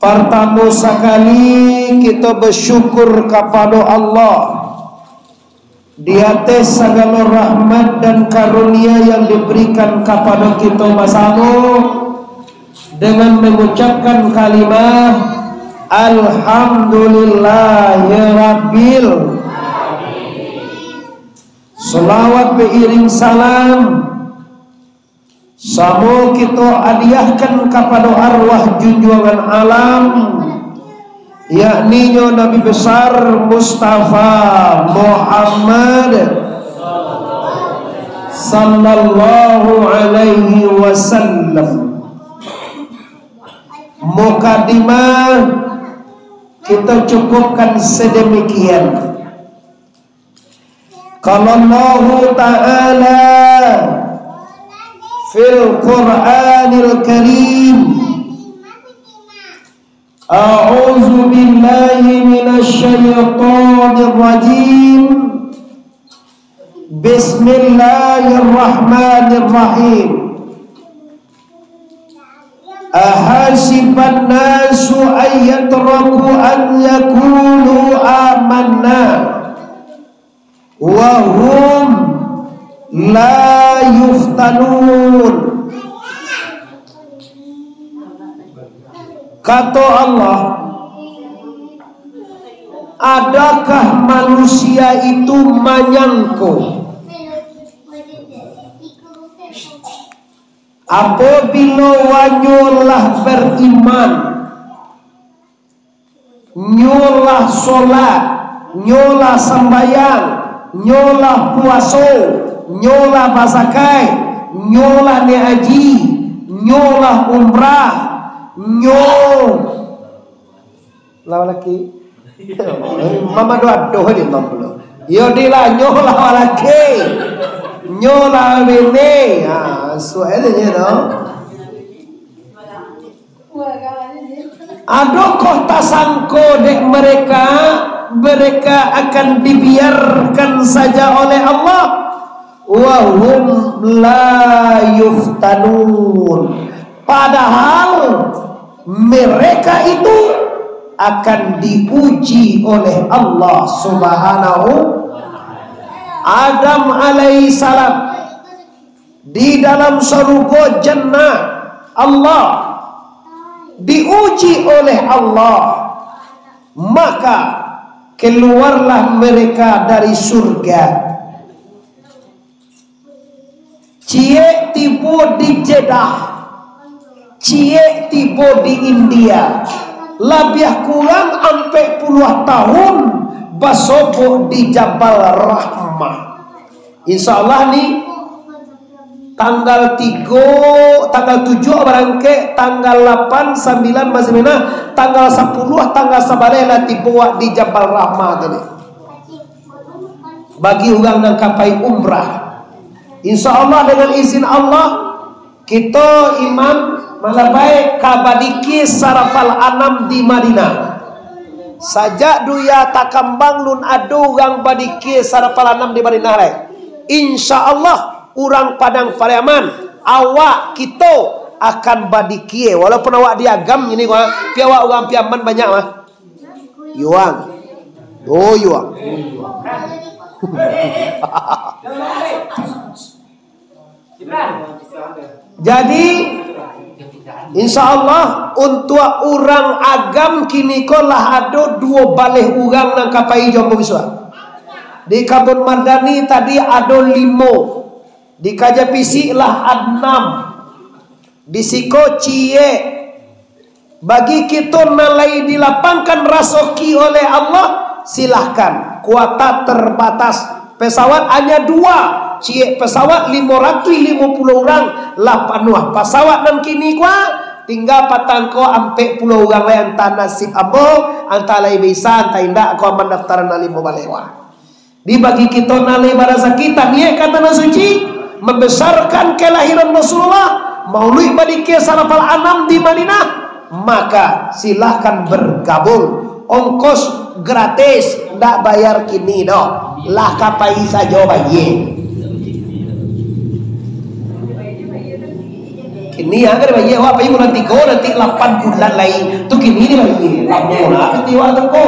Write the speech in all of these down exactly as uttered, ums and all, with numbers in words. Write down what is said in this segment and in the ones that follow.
Partamo sakali, kito basyukur kapado Allah di ateh sagalo rahmat dan karunia yang diberikan kapado kito basamo, dengan mangucapkan kalimah, "Alhamdulillahirabbil." Salawat bairing salam samo kito adiahkan kapado arwah junjuangan alam, yakninyo Nabi Besar Mustafa Muhammad sallallahu alaihi wasallam. Mukadimah kito cukupkan sadamikian. Qala Allahu Ta'ala fil Qur'anil Karim, A'udzu billahi minasy syaithanir rajim. Bismillahirrahmanirrahim. Ahasiban nasu an yutraku an yaqulu amanna wa hum la yuftanun. Kato Allah, adakah manusia itu manyangko, apabila wanyo lah bariman, nyo lah solat, nyo lah sambayang, nyo lah puaso, nyo lah bazakai, nyo lah naiak haji, nyo lah umrah, nyo lah laki. Mama doa doh di mampulo. Yo di lah, nyo lah laki. Nyo lah bini. Ha, suai aja nyo tu. Adokoh tasangko dek mereka, mereka akan dibiarkan saja oleh Allah? Wa hum la yuftanun. Padahal mereka itu akan diuji oleh Allah Subhanahu. Adam alaihissalam di dalam sarugo jannah Allah, diuji oleh Allah, maka keluarlah mereka dari surga. Ciek tibo di Jeddah, ciek tibo di India, labiah kurang ampek puluah tahun basobok di Jabal Rahmah. Insya Allah ni, tanggal tigo, tanggal tujuh barangkek, tanggal lapan, sambilan masih minah, tanggal sapuluah, tanggal sabaleh lah tibo wak di Jabal Rahmah tadi. Bagi urang nan ka pai umrah, insya Allah, dengan izin Allah, kito imam malabai ka badikia sarafal anam di Madinah. Sajak dunia takambang lun ado urang badikia sarafal anam di Madinah lai. Insya Allah, urang Padang Pariaman, awak kito akan badikia. Walaupun awak di Agam ini, wah, pi awak urang Piaman banyak, wah. Yuang. Oh, yuang. Jadi, insya Allah, untuak urang Agam kini ko lah ado duo baleh urang nan ka pai jo ambo bisuak. Di Kabun Mardani tadi ado limo. Di Kaja Pisik lah anam. Di siko ciek. Bagi kito nan lai dilapangkan rasoki oleh Allah, silahkan. Kuota terbatas. Pesawat hanya dua. Ciek pesawat limo ratuih limo puluah urang lah panuah. Pesawat nan kini kua, tingga patang ko ampek puluah urang lai, antah nasib ambo, antah lai bisa, antah indak, ko mandaftaran nan limo baleh wah. Di bagi kito nan lai barasaki, taniaik ka Tanah Suci, mambesarkan kelahiran Rasulullah, mauluik badikia sarafal anam di Madinah, maka silahkan bergabung. Ongkos gratis, ndak bayar kini doh. Lah ka pai sajo bayia. Kini ya, kan bayia, wah, pai bulan tigo, nanti lapan bulan lai. Tu kini ni bayia. Lamo lah, piti wah tu ko.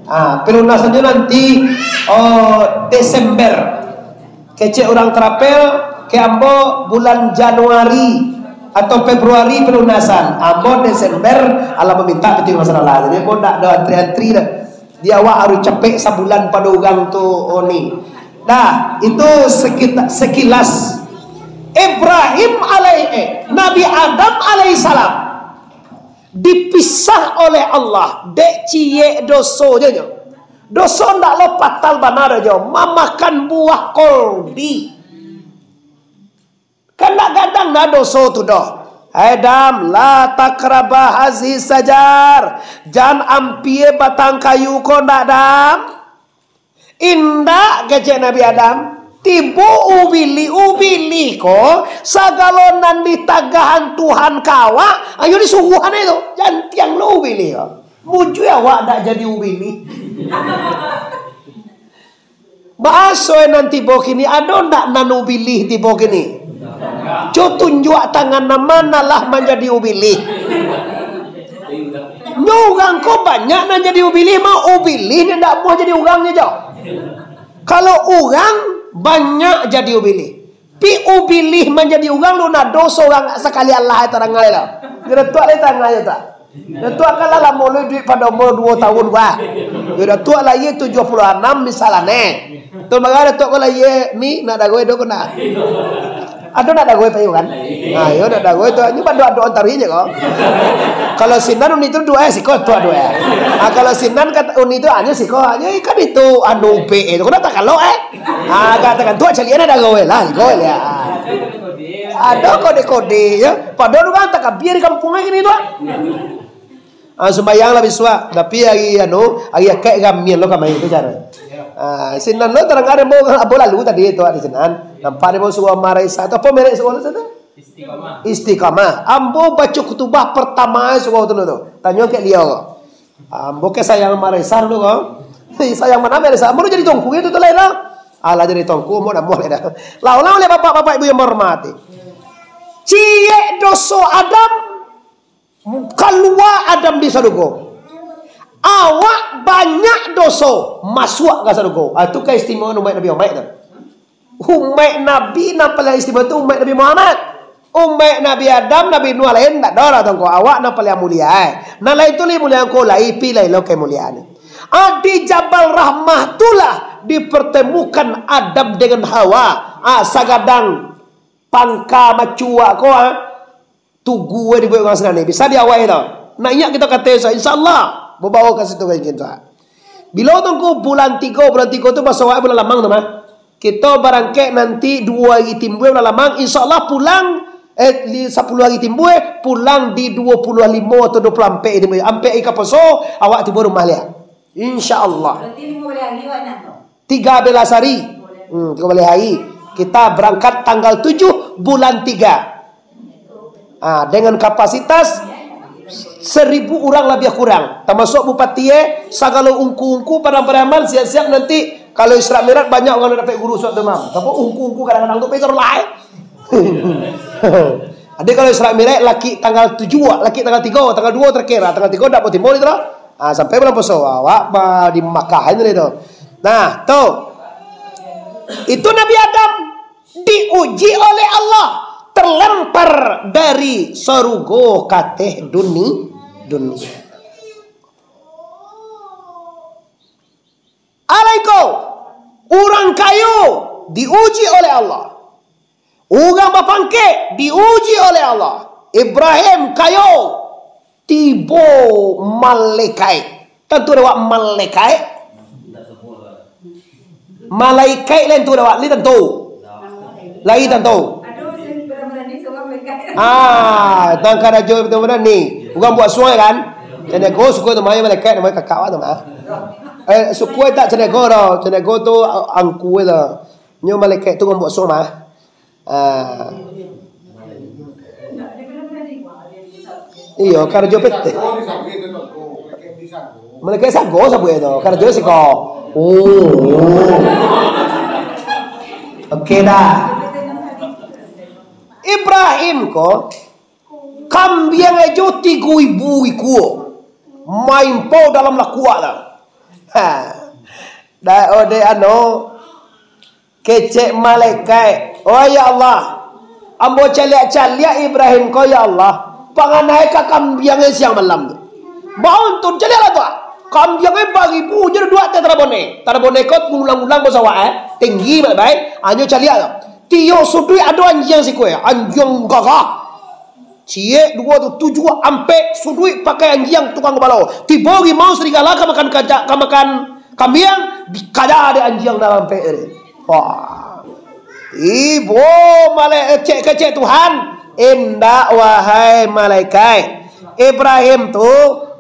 Ah, pelunasannyo nanti, oh, Desember. Kecek urang Terapel, ke ambo bulan Januari atau Februari pelunasan. Ambo Desember, alah maminta piti wah salah. Jadi, ambo ndak ado antri-antri dah. Di awak harus capek sabulan pado urang tu, oh, ni. Nah, itu sekita-, sekilas. Ibrahim alai-, eh, Nabi Adam alaihissalam dipisah oleh Allah, dek ciek doso je nyo. Doso ndak lo patal bana doh jo, mamakan buah koldi. Kan ndak gadang dah doso tu doh. Hai Adam, la takraba hazi sajar. Jan ampia batang kayu ko ndak, Adam. Indak, kecek Nabi Adam. Tibo ubilih, ubilih ko, sagalo nan ditagahan Tuhan ka awak, ayo disuruahan itu. Jantiang lo ubilih ko. Mujua awak ndak jadi ubilih. Baso nan tibo kini, ado ndak nan ubilih tibo kini? Cu tunjuak tangan nan ma nan lah manjadi ubilih. Nyo urang ko banyak nan jadi ubilih, mah ubilih ni ndak muah jadi urang nyo jo. Kalau urang banyak jadi ubilih, pi ubilih manjadi urang, lu nado surang sakali alah tarangai lo. Nyo tuak lai tangan nyo tuak. Datuak kan lah lamo lu iduik pado umur duo tahun, wah. Yo, Datuak lahia tujuah puluah anam, misalnyo. Tu mangko Datuak ko lahia ni, nak dagoi do ko nak. Ado nak dagoi payu kan? Ha, yo, nak dagoi tu. Nyo banduak-duak taruih je ko. Kalau sinan uni tu duo, eh, siko tuak duo, eh. Ha, kalau sinan kata uni tu, hanyo siko, hanyo ikan itu, anu, pe, eh, tu. Kau nak tak kalau, eh? Ha, katakan tuak caliak nak dagoi lah, siko lah. Ado kode-kode, yo. Padahal urang takabia di kampuang kini tu. Ah, sumbayang lah bisuak, tapi ari anu, ari akaik ramian lo kamari tu caro. Ah, sinan lo tarang ado ambo, ambo lalu tadi tu di sinan. Nampak dek ambo surau Marisa tu, apo merek surau tu? Istiqamah. Istiqamah. Ambo baco kutubah partamo surau tu lo tu. Tanyo kek liau ko. Ambo kek sayang Marisa dulu ko. Sayang mano Marisa? Ambo jadi tuangku tu, tu lain lah. Alah jadi tuangku, ambo namuah lain dah. Lah ulang oleh bapak-bapak ibu yang menghormati. Ciek doso Adam, kalua Adam di sarugo. Awak banyak doso, masuak ka sarugo. Ah, tu keistimewaan umaik Nabi Muhammad tu. Umaik Nabi nan paling istimewa tu umaik Nabi Muhammad. Umaik Nabi Adam, Nabi Nuh lain, ndak ado lah tongko. Awak nan paling mulia, eh. Nan lain tu lai mulia ko, lai pi lai lo kemuliaan. Ah, di Jabal Rahmah tu lah dipertemukan Adam dengan Hawa. Ah, sagadang pangka macuak ko, ah. Tugu, eh, dibuek urang sinan ni. Bisa di awai tu. Nak inyak kito kato, insya-, insya-Allah. Babawo ka situ ka inyo tu. Bilo tu ngku bulan tigo, bulan tigo tu baso awak bulan lamang tu mah. Kito barangkek nanti duo ari timbua bulan lamang, insya-Allah pulang, eh, li-, sapuluah ari timbua, pulang di duo puluah limo atau duo puluah ampek ari timbua. Ampek ari ka poso, awak tibo rumah liak. Insya-Allah. Berarti limo baleh ari awak nak tu? Tiga belas hari. Hmm, tiga belas hari. Kita berangkat tanggal tujuh bulan tiga. Ah, dengan kapasitas seribu urang labiah kurang. Tamasuak bupati, eh, sagalo ungku-ungku, padang-padangan, siap-siap nanti kalau Isra Mi'raj banyak urang nan dapek guru suatu imam. Tapi ungku-ungku kadang-kadang tu pegang lai. Jadi kalau Isra Mi'raj laki tanggal tujuh, laki tanggal tigo, tanggal duo terakhir, ah, tanggal tigo ndak mau timbul itu lah. Ah, sampai bulan puasa, awak ba-, di Makkah itu tu. Nah, tu. Itu Nabi Adam diuji oleh Allah, terlempar dari sarugo ka ateh duni-, dunia. Alai ko, urang kayo diuji oleh Allah. Urang bapangkek diuji oleh Allah. Ibrahim kayo, tibo malekaik. Tantu dek awak malekaik. Malekaik lain tu dek awak, lai tantu. Lai tantu. Ah, tang karajo itu barani. Urang buek suang kan? Caniago suku tu mah, malekaik namonyo kakak awak tu mah. Eh, suku tak Caniago doh. Caniago tu angku tu. Nyo malekaik tu urang buek suang mah. Ah. Iyo, karajo P T. Malekaik sago sabuik tu, karajo siko. Oh. Oke dah. Ibrahim ko Kambiang ajo tigo ribu ikua. Maimpau dalam lakuak lah. Ha. Dak ode ano, kecek malaikat, "Oh ya Allah, ambo caliak-caliak Ibrahim ko ya Allah, panganai ka kambiang siang malam tu. Bauntun caliaklah tu. Kambiang baribu je duduak ateh tarabone. Tarabone ko ulang-ulang basawak eh, tinggi baik-baik. Anyo caliak tu. Tiok suduik ado anjiang sikua, anjiang gagah." Ciek duo tu, tujuah ampek suduik pakai anjiang tukang balo. Tibo rimau serigala ka makan kaja-, ka makan kambiang, dikaja dek anjiang dalam ampek tadi. Wah. Ibo malaikat kecek Tuhan, "Indak, wahai malaikat. Ibrahim tu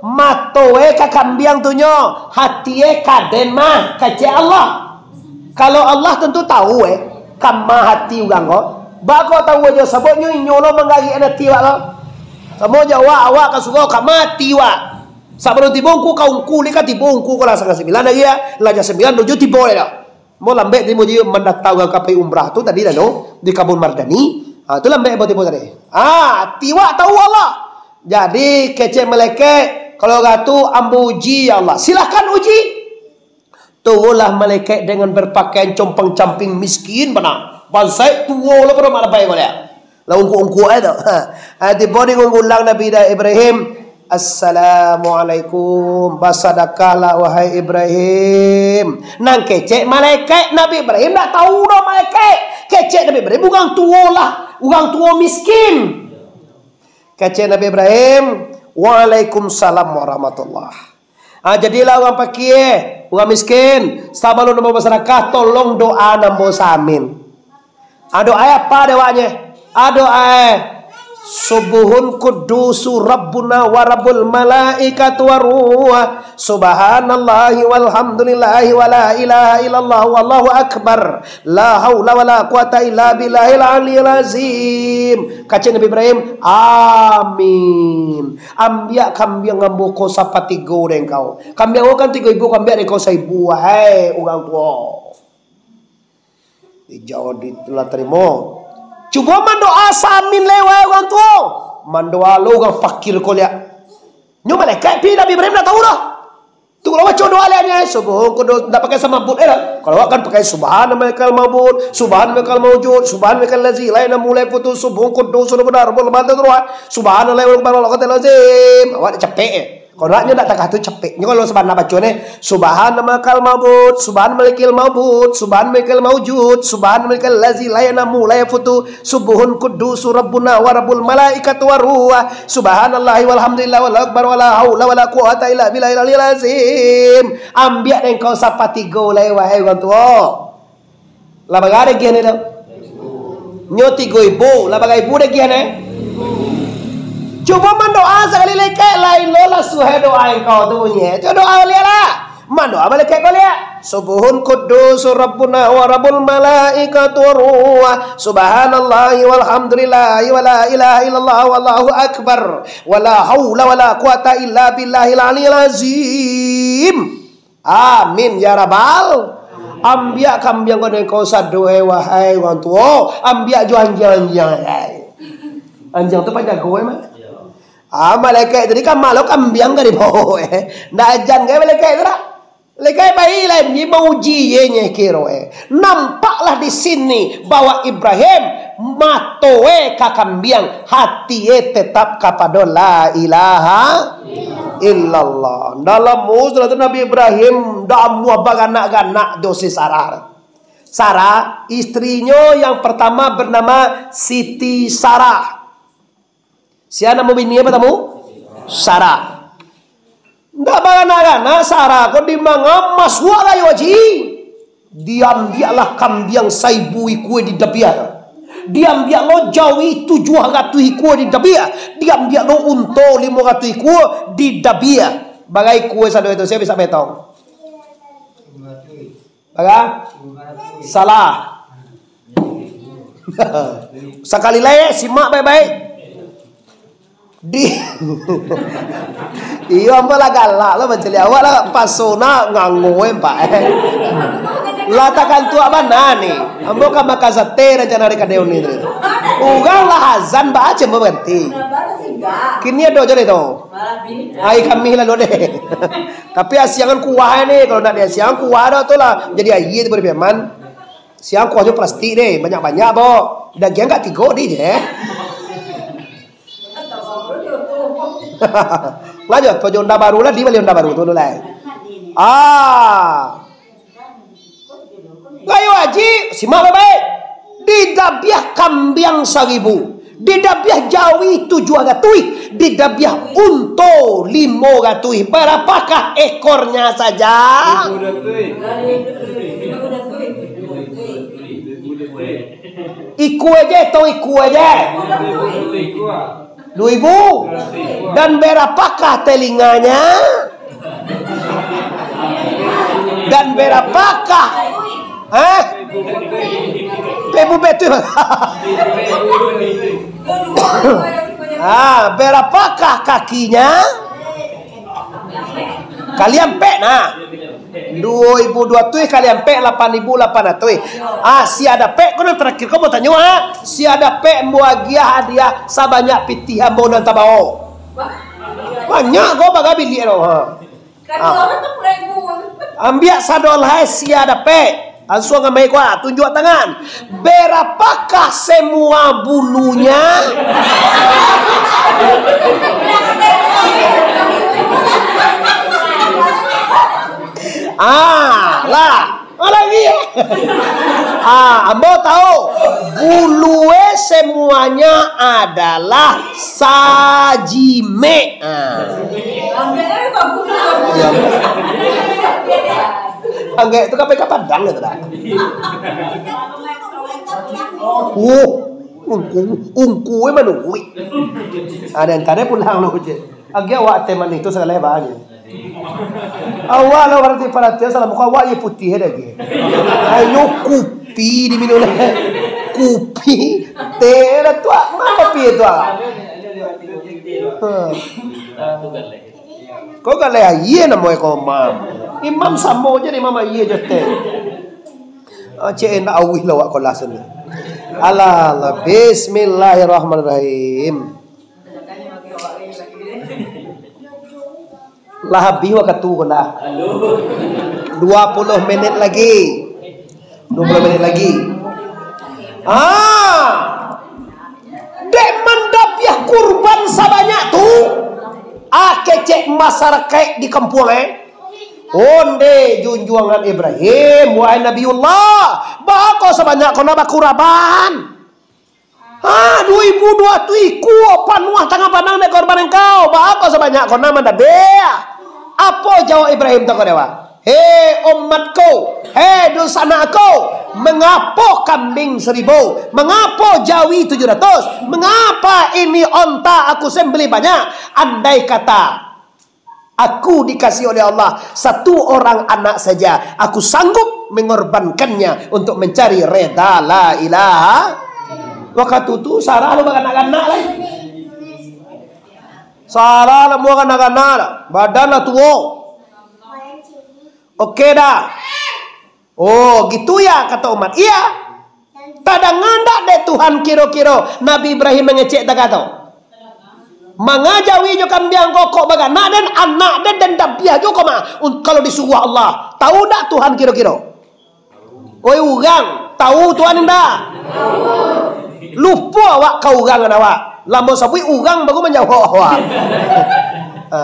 mato e ka kambiang tu nyo, hati e ka den mah," kecek Allah. Kalau Allah tantu tahu, eh, kama hati urang ko. Bako tahu ajo, sababnyo inyo lo manggariakan hati awak lo. Samo jo awak, awak ka surau, kama hati awak. Sabalun tibo ungku ka ungku, lai ka tibo ungku ko lah satangah sambilan lai, ya. Lah jam sambilan nuju tibo lai dah. Mo lambek tibo je mandatang urang ka pai umrah tu tadi dah no, di Kabun Mardani. Ha, tu lambek mo tibo tadi. Ha, hati awak tahu Allah. Jadi, kecek malaikat, "Kalau gitu ambo uji, ya Allah." Silahkan uji. Turunlah malaikat dengan berpakaian compang-camping, miskin bana. Bansaik tuo lo pado mak dapai ko liak. Lah ungkuak-ungkuak ai tu. Ha, tibo di unggulang Nabi Ibrahim, "Assalamualaikum, basadakahlah wahai Ibrahim." Nan kecek malaikat, Nabi Ibrahim ndak tahu doh malaikat. Kecek Nabi Ibrahim urang tuo lah, urang tuo miskin. Kecek Nabi Ibrahim, "Waalaikumsalam warahmatullah." Ah, jadilah urang pakia, urang miskin, sabalun ambo basadakah, tolong doa ambo saamin. Ah, doa apa dek awaknyo? Ah, doa, "Subuhun kudusu Rabbuna wa Rabbul malaikatu wa ruh. Subhanallahi walhamdulillahi wa la ilaha illallah wallahu akbar. La haula wa la quwata illa billahil aliyil azim." Kecek Nabi Ibrahim, "Amin." Ambiak kambiang ambo ko sapatigo dek engkau. Kambiang ambo kan tigo ibu, ambiak dek engkau saibu, wahai urang tuo. Dijawab di, lah tarimo. Cubo mandoa saamin lai, wahai urang tuo. Mandoa lo urang pakia ko liak. Nyo malaikat pi, Nabi Ibrahim ndak tahu doh. Tu kalau baco doa liaknyo, "Subuhun kudus," ndak pakai samabut, eh, lah. Kalau awak kan pakai, "Subhana malikal mabud, subhana malikal maujud, subhana malikal lazi, lain mulai putus, subuhun kudus, subuhun benar, subuhun benar, subhanallah, wallahu akbar, wallahu akbar, azim." Awak capek, eh. Kalau awak nyo ndak takah tu capek. Nyo kalau sabana baco ni, "Subhana malikal mabud, subhana malikal mabud, subhana malikal maujud, subhana malikal lazi, lain mulai putus." Subuhun kudusu Rabbuna wa Rabbul malaikatu wa ruh. Subhanallahi walhamdulillah wallahu akbar wala haula wala quwata illa billahil aliyil azim. Ambiak dek engkau sapatigo lai, wahai urang tuo. Lah bara dagiah ni tu? Nyo tigo ibu, lah bara ibu dagiah ni? Cubo mandoa sakali lai kek, lain lo lah suhai doa engkau tu bunyi. Cubo doa baliak lah. Mandoa malaikat ko liak. Subuhun kudus Rabbuna wa Rabbul malaikatu wa ruh. Subhanallahi walhamdulillahi wa la ilaha illallah wallahu akbar. Wa la haula wa la quwata illa billahil aliyil azim. Amin ya rabbal. Ambiak kambiang ko dek engkau sado, eh, wahai urang tuo. Ambiak jo anjiang-anjiang, eh. Anjiang tu panjago, eh, mah. Ah, malaikat tadi kan malah kambiang ka dibawa, eh. Ndak ajan ka malaikat tu dak? Malaikat pai lah, ni mauji ye nye kiro, eh. Nampaklah di sini bahwa Ibrahim mato, eh, ka kambiang, hati, eh, tetap kapado la ilaha illallah. Dalam musulah tu Nabi Ibrahim ndak amuah baranak-ranak jo si Sarah. Sarah, istrinyo yang pertama bernama Siti Sarah. Sia namo bini apo tamu? Sarah. Ndak baranak-ranak, Sarah ko di manga masuak rayo haji. Diambiaklah kambiang saibu ikua didabiah. Diambiak lo jawi tujuah ratuih ikua didabiah. Diambiak lo unto limo ratuih ikua didabiah. Bara ikua sado itu, sia bisa baetong? Bara? Salah. Sakali lai, simak baik-baik. Di, iyo, ambo lah galak lah mancaliak. Awak lah pasona ngango, eh, Pak, eh. Lah takantuak bana ni. Ambo ka makan sate rancana hari kadai ni tu. Urang lah azan, baa cuma baranti. Kini ado jo deh tu. Ai kami lalu deh. Tapi asiangan kuah ni, kalau nak diasiangan kuah dah tu lah. Jadi aia tu bari piaman. Siang kuah jo plastik deh, banyak-banyak bo. Dagiang agak tigo deh je. Ngajo tu jo onda baru lah, di bali onda baru tu dulu lah. Ah. Rayo Haji, simak baik-baik. Didabiah kambiang saribu, didabiah jawi tujuah ratuih, didabiah unto limo ratuih. Barapakah ekornya saja? Ikua je, tong ikua je. Duo ribu. Dan berapakah telinganya? Dan berapakah? Hah? Pebu betul. Ah, berapakah kakinya? Kali ampek nah. Duo ribu duo ratuih kali ampek, lapan ribu lapan ratuih. Ah, sia dapek ko nan tarakhir ko ambo tanyo, ha? Sia dapek ambo agiah hadiah sabanyak pitih ambo nan tabao. Banyak ko bagai bilik tu, ha. Ah. Ambiak sadolah, sia dapek. Lansuang amai ko, tunjuak tangan. Berapakah semua bulunya? Ah, lah. Ah, lagi. Ah, ambo tahu. Bulue semuanya adalah sajimek. Ah. Iya. Anggek tu kapai ka Padang gitu dah. Oh, ungku, ungku eh manuik. Ada yang kada pulang lo je. Agiah awak teh manih tu sagalo banyak. Awak lah barati paratian salah muka awak ye putih ada ge. Ayo kupi diminum lah. Kupi teh dah tu ah. Ngapa pi tu ah? Hmm. Kau galeh aia namo ko mam. Imam samo je ni imam aia je teh. Ah, cek enak awih lah awak kolah sini. Alah, alah. Bismillahirrahmanirrahim. Lah habih wakatu ko nah. Dua puluh menit lagi. Dua puluh menit lagi. Ah. Dek mandabiah kurban sabanyak tu, ah, kecek masarakaik di kampuang, eh. Onde junjuangan Ibrahim, wahai Nabiullah, baa ko sabanyak ko nak bakuraban? Ha, duo ribu duo ratuih ikua panuah tangah padang dek korban engkau. Baa ko sabanyak ko nak mandabiah? Apo jawab Ibrahim tu ko dewa? Hei umatku, hei dunsanak aku, mangapo kambing saribu? Mangapo jawi tujuh ratus? Mangapa ini onta aku sembelih banyak? Andai kata aku dikasihi oleh Allah satu orang anak saja, aku sanggup mengorbankannya untuk mencari reda la ilaha. Wakatu tu Sarah lo bakanak-kanak lai. Sarah lah mua kanak-kanak lah, badan lah tuo. Oke dah. Oh, gitu ya, kata umat. Iya. Tadanga ndak dek Tuhan kiro-kiro Nabi Ibrahim mangecek tagah tu? Mangajawi jo kambiang kokok baganak den, anak den, den dabiah jo ko mah, un-, kalau disuruah Allah. Tahu ndak Tuhan kiro-kiro? Oi urang, tahu Tuhan ndak? Lupo awak ka urang awak. Lamo sabuik urang baru manjawab awak. Ha.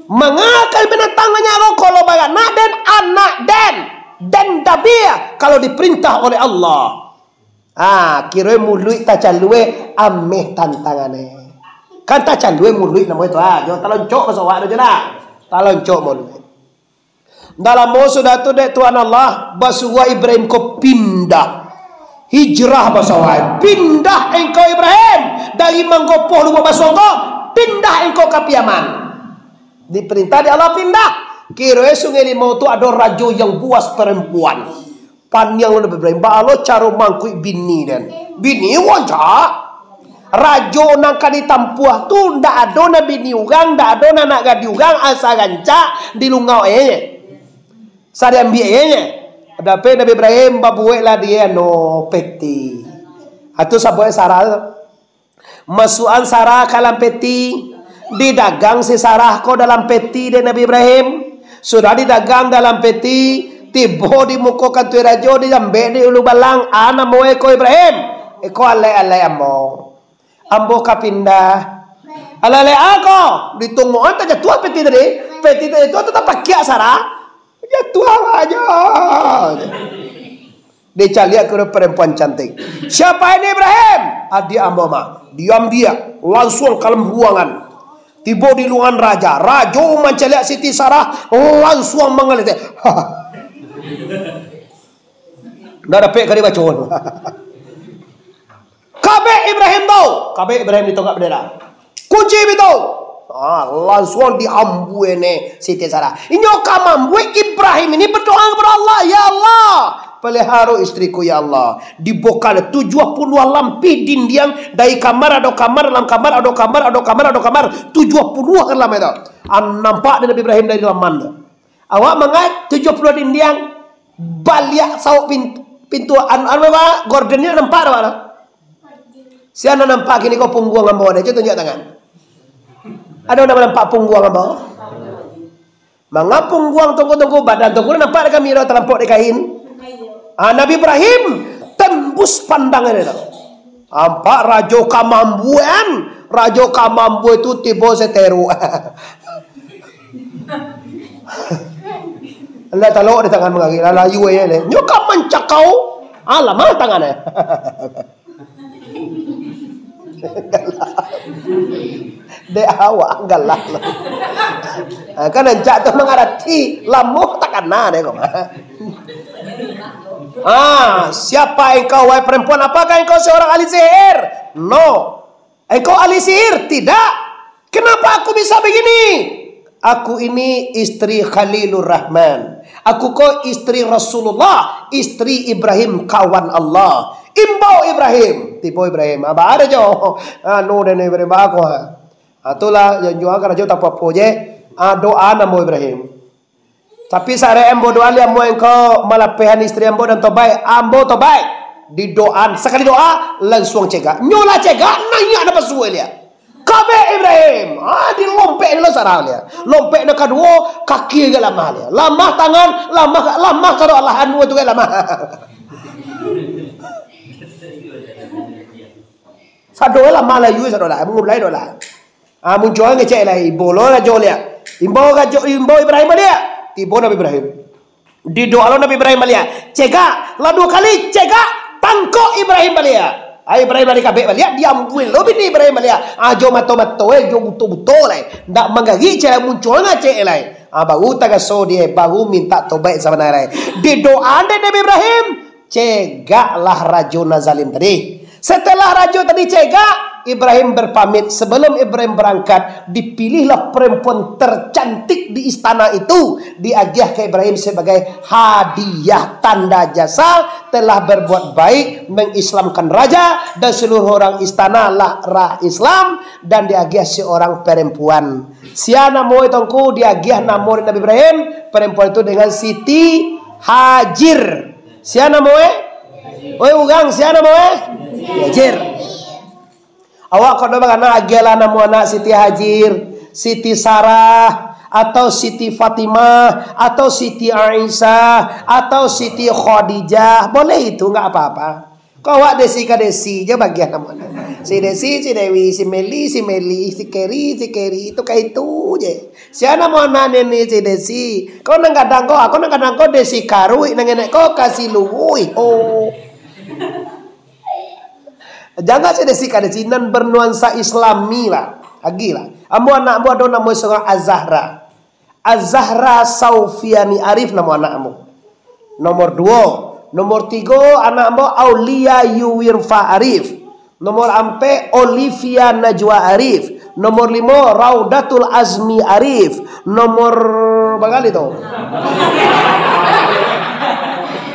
Mangakan binatang nyo ko, kalau baranak den, anak den, den dabiah kalau diperintah oleh Allah. Ah, kiro muluik tacalue ameh tantangannyo. Kan tacalue muluik namo itu, ah, jo taloncok baso awak tu je lah. Taloncok muluik. Ndak lamo sudah tu dek Tuhan Allah basuruah Ibrahim ko pindah. Hijrah baso awak. Pindah engkau Ibrahim dari manggopoh lubang basuo ko, pindah engkau ka Piaman. Diperintah dek Allah pindah. Kiro Sungai Limau tu ado rajo yang buas perempuan. Paniang lo Ibrahim, baa lo caro mangkuik bini den. Bini wancak. Rajo nan ka ditampuah tu ndak ado nan bini urang, ndak ado nan anak gadih urang, asa rancak di lungau e. Sa diambiak e. Dapek Nabi Ibrahim babuek lah di anu peti. Atu sabuik Sarah tu. Masuakan Sarah ka dalam peti. Didagang si Sarah ko dalam peti dek Nabi Ibrahim. Sudah didagang dalam peti, tibo di muko kantua rajo, diambek di ulu balang, "A namo iko Ibrahim? Iko alek-alek ambo. Ambo ka pindah." Alek-alek a ko, ditunguakan tajatuah peti tadi. Peti tadi tu tapakiak Sarah. Jatuah aja. Dicaliak ka perempuan cantik. "Siapa ini, Ibrahim?" "Adiak ambo, mah." Diambiak, lansuang ka dalam ruangan. Tibo di ruangan raja. Rajo mancaliak Siti Sarah, lansuang mangalitik. Ndak dapek ka dibaco. "Kabek Ibrahim tu!" Kabek Ibrahim ditongkak bandera. "Kunci pintu!" Ah, lansuang diambuih ni Siti Sarah. Inyo ka mambuih, Ibrahim ini berdoa kepada Allah, "Ya Allah, pelihara istriku, ya Allah." Dibongkar tujuah puluah lampih dindiang, dari kamar, ado kamar, dalam kamar, ado kamar, ado kamar, ado kamar, tujuah puluah ka dalam itu. Ah, nampak dek Nabi Ibrahim dari laman tu. Awak mangaik tujuah puluah dindiang, baliak sauak pin-, pintu, anu, anu apa? Gorden ni nampak dak, Pak? Sia nan nampak kini ko pungguang ambo, ado jo tunjuak tangan. Ado nan nampak pungguang ambo? Manga pungguang tungku-tungku, badan tungku nampak dek kami dah talampok dek kain. Ah, Nabi Ibrahim tembus pandangan itu. Nampak rajo ka mambuih, rajo ka mambuih tu tibo seteru. Ndak talok di tangan mangari, lah layu aja leh. Nyo ka mancakau, ah, lamah tangan eh. Dek awak galak lah. Ah, kan rancak tu mangarati, lamuah takana deh kok. Ah, siapa engkau, wahai perempuan? Apakah engkau seorang ahli sihir? No. Engkau ahli sihir? Tidak. Kenapa aku bisa begini? Aku ini istri Khalilur Rahman. Aku ko istri Rasulullah, istri Ibrahim, kawan Allah. Imbau Ibrahim. Tibo Ibrahim. Abah ada jo. Anu deh ni Ibrahim, baa ko, ha. Ah, itulah, janjuang ka rajo tak apa-apa je. Ah, doa namo Ibrahim. Tapi sarai ambo doa, liak ambo engkau malapehan istri ambo dan tobaik. Ambo tobaik. Didoaan. Sakali doa, lansuang cegak. Nyo lah cegak, naiak napasu liak. Kabek Ibrahim. Ah, dilompek ni lo sarang liak. Lompek nan kaduo, kaki agak lamah liak. Lamah tangan, lamah, lamah kado Allah anu tu kan lamah. Sado lah Malayu, sado lah. Mulai doh lah. Ah, muncuang ngecek lai, imbau lo rajo liak. Imbau rajo, imbau Ibrahim baliak. Tibo Nabi Ibrahim. Didoa lo Nabi Ibrahim baliak. Cegak, lah duo kali, cegak, tangkok Ibrahim baliak. Ah, Ibrahim lari kabek baliak, diambuih lo bini Ibrahim baliak. Ah, jo mato-mato, eh, jo buto-buto lai. Ndak manggagik cek lai, muncuang ngecek lai. Ah, baru tagaso dia, baru mintak tobaik sabananyo lai. Didoa dek Nabi Ibrahim, cegaklah rajo nan zalim tadi. Setelah rajo tadi cegak, Ibrahim berpamit. Sebelum Ibrahim berangkat, dipilihlah perempuan tercantik di istana itu, diagiah ke Ibrahim sebagai hadiah tanda jasa telah berbuat baik, mengislamkan raja dan seluruh orang istana lah ra-, Islam, dan diagiah seorang perempuan. Sia namo itu ngku diagiah namo Nabi Ibrahim, perempuan itu dengan Siti Hajir. Sia namo eh? Oi urang, sia namo eh? Hajir. Awak kono bagana agiahlah namo anak Siti Hajir, Siti Sarah, atau Siti Fatimah, atau Siti Aisyah, atau Siti Khadijah. Boleh itu, nggak apa-apa. Kok awak Desi ka Desi je bagian namo anak. Si Desi, si Dewi, si Meli, si Meli, si Keri, si Keri, itu ka itu je. Sia namo anak nini si Desi. Kau nang gadang kau, aku nang gadang kau Desi Karuik, nang enek kau kasih luwui. Oh. Jangan si Desi ka Desi, nan bernuansa Islami lah. Agi lah. Ambo anak ambo ado namo surang Azahra. Azahra Saufiani Arif namo anak ambo. Nomor duo. Nomor tigo, anak ambo Aulia Yuwirfa Arif. Nomor ampek, Olivia Najwa Arif. Nomor limo, Raudatul Azmi Arif. Nomor, bagali tu?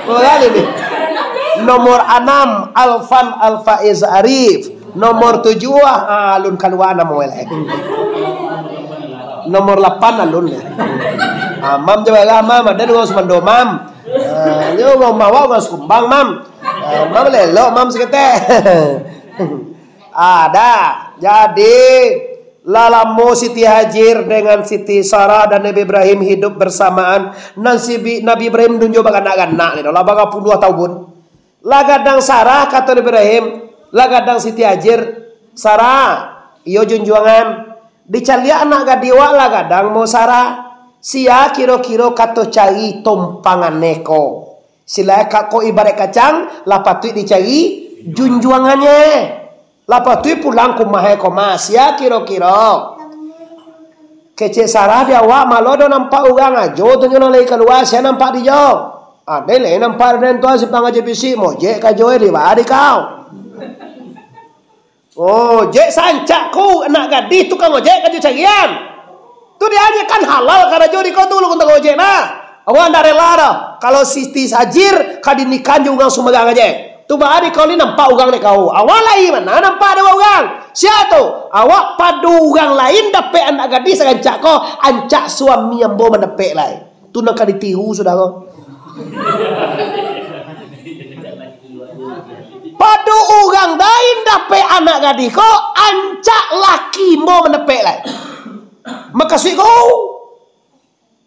Bagali ni. Nomor anam, Alfan Alfaiz Arif. Nomor tujuah, ah, alun kalua namo lai. Nomor lapan alun lai. Ah, Mam je balah, Mam. Ada dua sumando, Mam. Ah, yo, Mam, awak urang Sikumbang, Mam. Ah, Mam lelok, Mam saketek. Ada. Jadi, lah lamo Siti Hajir dengan Siti Sarah dan Nabi Ibrahim hidup bersamaan. Nan si Bi-, Nabi Ibrahim dunjo baganak-ganak ni doh, lah barapuluah tahun. Lah gadang Sarah, kato Nabi Ibrahim, lah gadang Siti Hajir, Sarah, iyo junjuangan, dicaliak anak gadih wak lah gadang mo Sarah, sia kiro-kiro kato cari tompangannyo ko. Silai ka-, ko ibarat kacang, lah patuik dicari junjuangannyo. Lah patuik pulang ka umah ko mah, sia kiro-kiro. Kecek Sarah di awak, malo do nampak urang ajo tu nyo nan lai kalua, sia nampak di jo. Ah, den lai nampak den tu, simpang ajo bisi, mojek ka jo, di baa di kau. Oh, jek sancak ko, anak gadih tukang ojek ka jo carian. Tu dia aja kan halal karajo di kau tu, lu tukang ojek nah. Awak ndak rela doh, kalau Siti Hajir ka dinikahan jo urang sumbarang aja. Tu baa di kau ni nampak urang dek kau. Awak lai ma nampak dek urang. Sia tu? Awak pado urang lain dapek anak gadih sarancak ko, ancak suami ambo mandapek lai. Tu nan ka ditiru, sudaro. Pado urang lain dapek anak gadih ko, ancak laki ambo mandapek lai. Makasuik ko,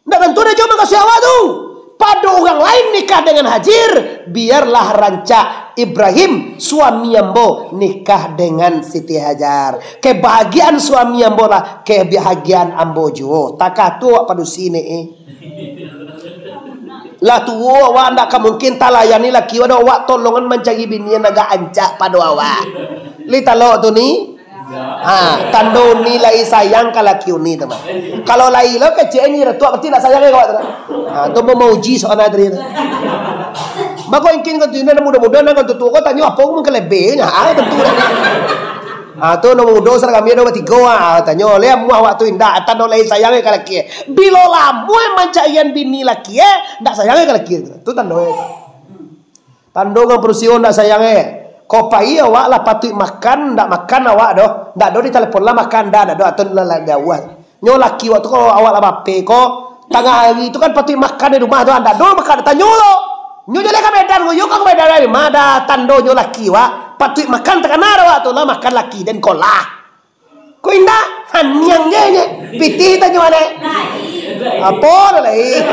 ndak tantu dah jo makasuik awak tu. Pado urang lain nikah dengan Hajir, biarlah rancak Ibrahim, suami ambo, nikah dengan Siti Hajar. Kebahagiaan suami ambo lah kebahagiaan ambo juo. Takah tu awak padusi ni, eh. Lah tuo awak, ndak ka mungkin talayani laki awak doh, awak tolongan mancari bini nan agak ancak pado awak. Lai talok tu ni? Ha, tando uni lai sayang ka laki uni tu mah. Kalau lai lo kecek ni retuak, berarti ndak sayang ka awak tu. Ha, tu mau mauji soal tadi tu. Mako ingkin kau tu, nan mudo-mudo, nan kau tuo, kau tanyo apo pun kelebihan, ha, tentu dah. Ha, tu nan mudo sarang kami ado batigo, ha, tanyo, "Lai amuah awak tu indak, tando lai sayang ka laki." Bilo lamo mancarian bini laki, eh, ndak sayang ka laki tu. Tu tando, eh. Tando urang padusi ndak sayang, eh. Ko pai awak lah patuik makan, ndak makan awak doh. Ndak ado ditalepon lah makan, ndak, ndak ado, atau lah, lah jauah. Nyo laki awak tu, kalau awak lah bape ko, tangah ari tu kan patuik makan di rumah tu, ndak ado makan, tanyo lo. Nyo jaleh ka Medan ko, yo ka Medan ari, ma ado tando nyo laki awak, patuik makan takana awak tu lah, makan laki den ko lah. Ko indak, haniang je nye. Pitih tanyo ane. Apo dah lai?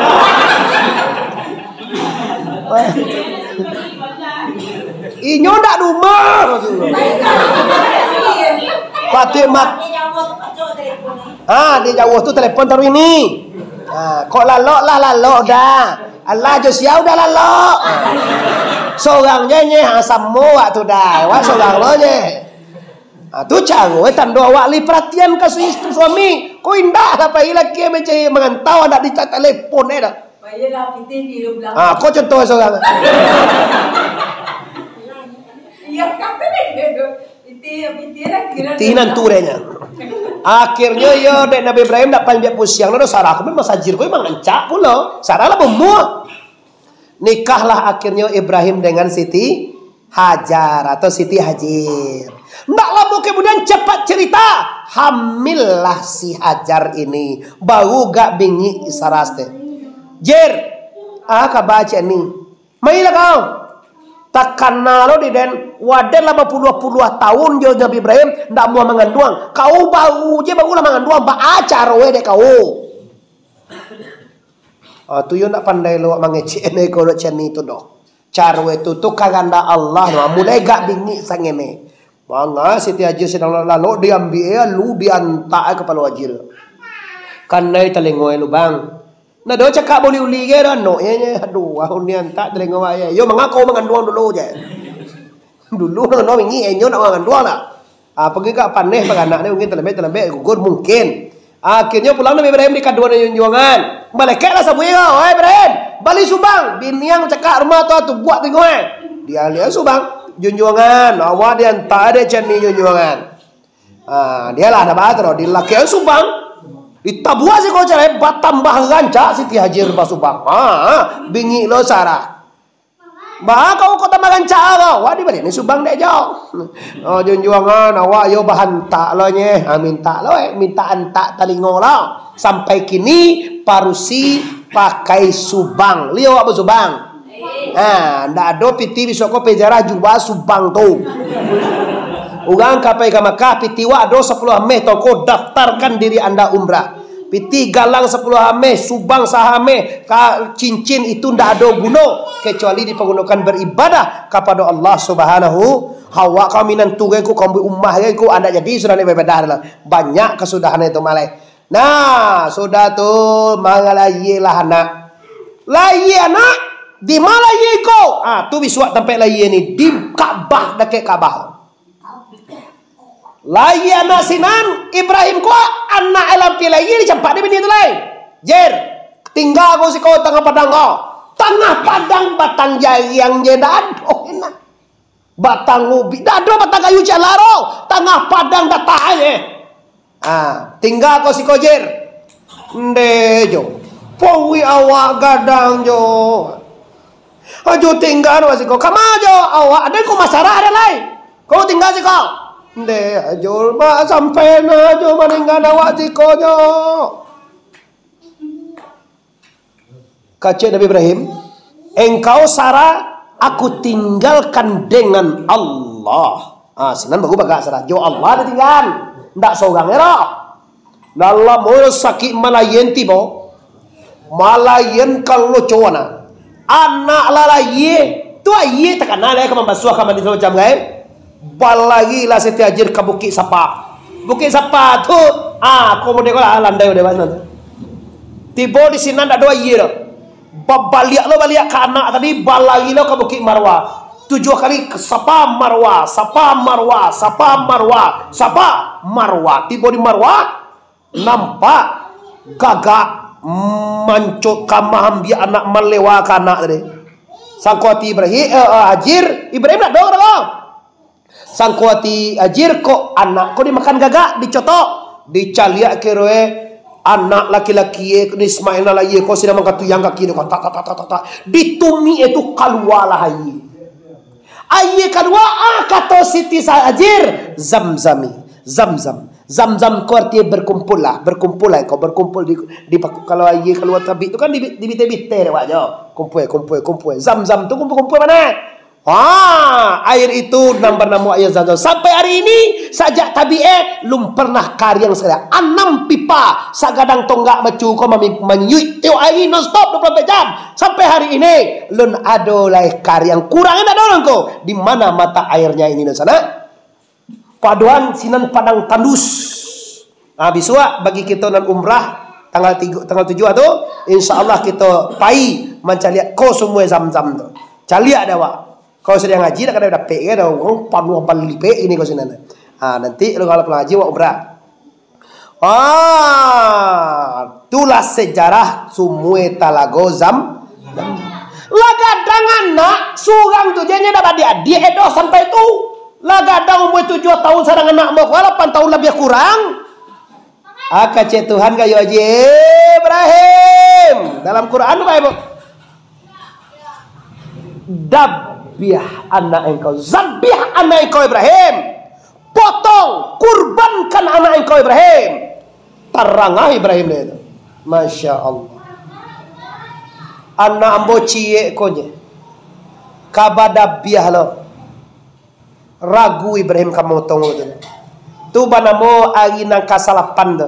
Inyo ndak di rumah. Patuik mak-, ha, di jauah tu telepon taruih ni. Ha, kok lalok lah, lalok dah. Alah, jo sia udah lalok. Sorang je nye, ha, samo wak tu dah. Wak sorang lo nye. Ha, tu caro, eh, tando awak lai paratian ka su-, istri suami. Ko indak lah pai laki mancari mangantau, ndak ditalepon, eh, dah. Bayalah pitih di belakang. Ha, ko contoh sorang. Iyo, kata dia tu. Pitih, pitih lah kira. Pitih nan tu deh nya. Akhirnyo iyo, dek Nabi Ibrahim ndak panjak pusiang, lalu Sarah ko memang sajir, ko memang rancak pulo. Sarah lah baumua. Nikahlah akhirnyo Ibrahim dengan Siti Hajar atau Siti Hajir. Ndak lamo kemudian, cepat cerita, hamillah si Hajar ini. Baru gak bingik Sarah teh. "Jir, ah, kaba cek ni? Mailah kau. Takana lo di den, waden lah bapuluah-puluah tahun jo Nabi Ibrahim ndak amuah manganduang. Kau baru je, barulah manganduang, baa caro eh dek kau?" Ah, tu yo ndak pandai lo awak mangecek ne ko dok cani tu doh. Caro itu tu kahandak Allah doh. Mulai gak bingik sangene. Manga Siti Hajir sadang lalok, diambiak lu, diantak kapalo Hajir. Kanai talingo lubang. Ndak ado cakak buli-uli ge doh, anok ye nye. Aduh, ahun ni antak talingo awak ye. Yo, manga kau manganduang dulu je. Dulu manganduang bingik, inyo nak manganduang lah. Ah, pagi ka paneh baranak ni, mungkin talembek-talembek gugur, mungkin. Akhirnyo pulang Nabi Ibrahim di kaduan junjuangan. Malaikat lah sabuik ko, "Wahai Ibrahim, bali subang." Biniang cakak rumah tu, tu buak tengok eh. Dia lihat subang, junjuangan, awak diantak dek cani junjuangan. Ah, dia lah ada bahas tu, dilakian subang. Ditabuak siko carai, batambah rancak Siti Hajir basubang. Ah, bingik lo Sarah. Baa kau kota marancak ko? Wah, di baliak ni subang dek jo. Oh, junjuangan, awak yo bahantak lo nye. Ha, mintak lo, eh, mintak antak talingo lo. Sampai kini, parusi pakai subang. Liau awak basubang? Ha, ndak ado piti bisuak ko pejara jua subang tu. Urang ka pai ka Makkah, pitih wak ado sapuluah ameh, toko daftarkan diri anda umrah. Pitih galang sapuluah ameh, subang saameh, ka cincin itu ndak ado guno, kecuali dipagunokan beribadah kapado Allah Subhanahu. Awak ka minantu gai ko, ka ambo umah gai ko, andak jadi sudah ni beribadah lah. Banyak kasudahan itu malai. Nah, sudah tu, mangalayilah anak. Layie anak, di ma layie ko? Ah, tu bisuak tampek layie ni, di Ka'bah, dakek Ka'bah. Layie anak sinan, Ibrahim ko, anak lampiang layie dicampak di bini tu lai. Jer, tingga ko siko tangah padang ko. Tangah padang batang jariang je ndak ado, enak. Batang ubi, dak ado batang kayu cak laro, tangah padang datang aje. Ah, tingga ko siko, Jer. Nde jo. Pawik awak gadang jo. Ajo tingga ko siko. Kama jo awak, ado ko masarah ado lai. Ko tingga siko. Nde ajo, mak sampai na jo maningga awak siko jo. Kecek Nabi Ibrahim, "Engkau, Sarah, aku tinggalkan dengan Allah." Ah, sinan baru bagak Sarah. Jo Allah ditinggal. Ndak sorang ero. Dalam murus sakik malayan tibo. Malayan kalau cowana. Anak lah lahia. Tu aia takana lah ka mambasuah ka mandi samacam kan. Balarilah Siti Hajir ka Bukik Safa. Bukik Safa tu, ah, ko model ko lah, landai model mano tu. Tibo di sinan ndak ado aia doh. Babaliak lo baliak ka anak tadi, balari lo ka Bukik Marwah. Tujuah kali ka Safa Marwah, Safa Marwah, Safa Marwah, Safa Marwah. Tibo di Marwah, nampak gagak mancok ka maambiak anak, malewa ka anak tadi. Sangko ati Ibrahim, eh, eh, Hajir, Ibrahim ndak ado, ndak ado. Sangko ati Hajir, kok anak ko dimakan gagak, dicotok, dicaliak kiro e, anak laki-laki e, Ismail nan lahia ko, sidang mangkatuyang kaki tu, tak, tak, tak, tak, tak, tak. Ditumik e tu, kalualah aia. Aia kalua, ah, kato Siti Sa-, Hajir, "Zamzami, Zamzam." Zamzam ko artinyo berkumpullah, berkumpul lah ko, berkumpul di, di paku-, kalau aia kalua tabik tu kan di, di bite-bite dek wak jo. Kumpul, kumpul, kumpul. Zamzam tu kumpul-kumpul mano? Ah, air itu nan banamo air Zamzam. Sampai hari ini, sajak tabik e, lum pernah kariang sakali. Anam pipa, sagadang tonggak macu ko mami-, manyuik tiok hari non stop dua puluh empat jam. Sampai hari ini, lun ado lai kariang. Kurang indak ado ko? Di mana mata airnya ini, nan sanak? Padoan sinan padang tandus. Ah, bisuak bagi kito nan umrah tanggal tigo, tanggal tujuah tu, insya Allah kito pai mancaliak ko sumua Zamzam tu. Caliak dek awak. Kalau sadang ngaji, dak ka dapek ka, dah urang panuah balipek ini ko sinan. Ah, nanti kalau pulang haji, awak umrah. Ah, itulah sejarah sumua Talago Zam-, Zamzam. Lah gadang anak, surang tu je, nyo dak badiak-adiak, eh, doh, sampai tu. Lah gadang umua tujuah tahun, sadang anak umua lapan tahun labiah kurang. Ah, kecek Tuhan kayo Haji Ibrahim. Dalam Quran tu, Bapak Ibu. Dabiah anak engkau, zabiah anak engkau Ibrahim. Potong, kurbankan anak engkau Ibrahim. Tarangah Ibrahim dek itu. Masya Allah. Anak ambo ciek ko je. Ka badabiah lo. Ragu Ibrahim ka motong tu. Tu banamo ari nan kasalapan tu.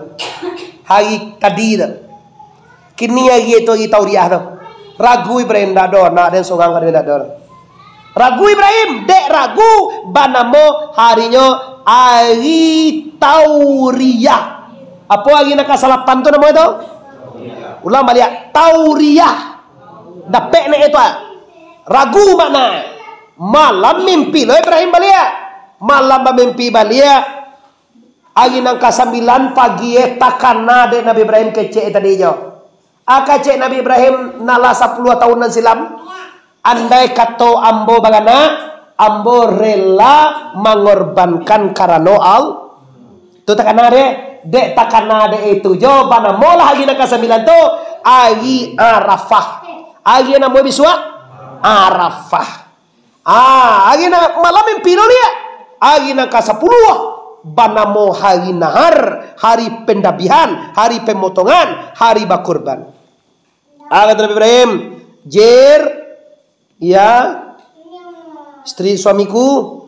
Hari tadi tu. Kini ari tu ari Tauriah tu. Ragu Ibrahim, ndak ado, ndak ado surang ka ndak ado. Ragu Ibrahim, dek ragu, banamo harinyo ari Tauriah. Apo ari nan kasalapan tu namo tu? Ulang baliak, Tauriah. Dapek nek itu, ah. Ragu makna. Malam mimpi lo Ibrahim baliak. Malam bamimpi baliak. Ari nan kasambilan pagi, eh, takana dek Nabi Ibrahim kecek tadi jo. Ah, kecek Nabi Ibrahim nan lah sapuluah tahun nan silam. Andai kato ambo baranak, ambo rela mangorbankan karano Al-, tu takana dek, dek takana dek itu jo, banamo lah ari nan kasambilan tu, ari Arafah. Ari namo bisuak? Arafah. Ah, ari nan malam mimpi lo liak. Ari nan kasapuluah, banamo hari nahar, hari pendabihan, hari pemotongan, hari bakurban. Ah, kato Nabi Ibrahim, Jer, ya, istri suamiku,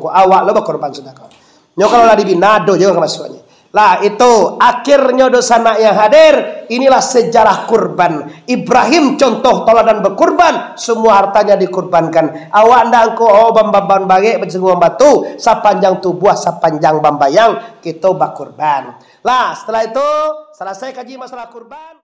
ko, awak lo bakurban sudah ko. Nyo kalau lah dibina, ado juo masuaknyo. Lah, itu akhirnyo, dunsanak yang hadir, inilah sejarah kurban. Ibrahim contoh tauladan bakurban, semua hartanya dikurbankan. Awak ndak angko, oh, bam-, bam-, bambarek bajunguang batu, sapanjang tubuah, sapanjang bambayang, kito bakurban. Lah, setelah itu, salasai kaji masalah kurban.